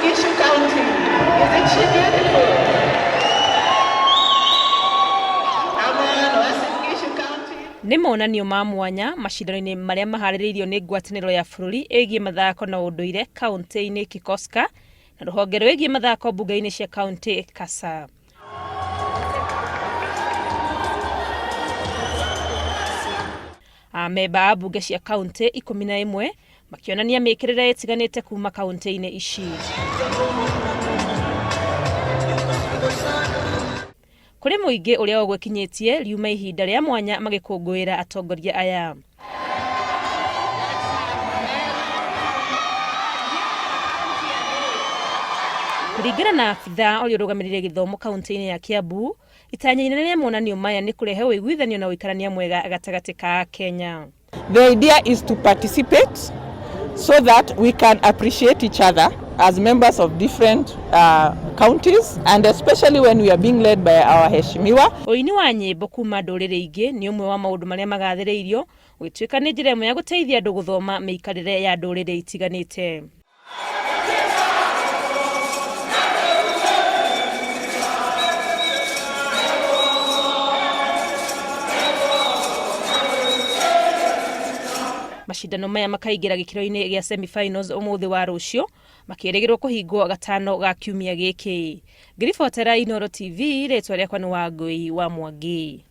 Gishu County. Isn't she beautiful? Come on, Uasin Gishu County. Nĩ monanio ma mwanya macindano-inĩ marĩa maharĩrĩirio nĩ ngwatanĩro ya bũrũri ĩgiĩ mathako na ũndũire kaunti-inĩ Kikoska na rũhonge rwĩgiĩ mathako mbunge-inĩ cia kaunti Kasa. Amemba a mbunge cia kaunti 11 makĩonania mĩkĩrĩre ĩtiganĩte kuma kaunti-inĩ ici. Kũrĩ mũingĩ ũrĩa ũgwĩkinyĩtie riuma ihinda rĩa mwanya magĩkũngũĩra atongoria aya. Kũringana na abithaa ũrĩa ũrũgamĩrĩire gĩthomo kaunti-inĩ ya Kiambu, itanya inene rĩa monanio maya nĩ kũrehe ũiguithanio na ũikarania mwega gatagatĩ ka Kenya. The idea is to participate so that we can appreciate each other as members of different counties, and especially when we are being led by our Heshimiwa. Ũini wa nyĩmbo kuma ndũrĩrĩ ingĩ nĩ ũmwe wa maũndũ marĩa magathĩrĩirio gũgĩtuĩka nĩ njĩra ĩmwe ya gũteithia andũ gũthoma mĩikarĩre ya ndũrĩrĩ itiganĩte. Macindano maya makaingĩra gĩkĩro-inĩ gĩa semi-finals ũmũthĩ wa rũciũ makĩrĩgĩrwo kũhingwo gatano ga kiumia gĩkĩ. Ngĩribotera Inooro TV, rĩtwa rĩakwa nĩ Wangũi wa Mwangi.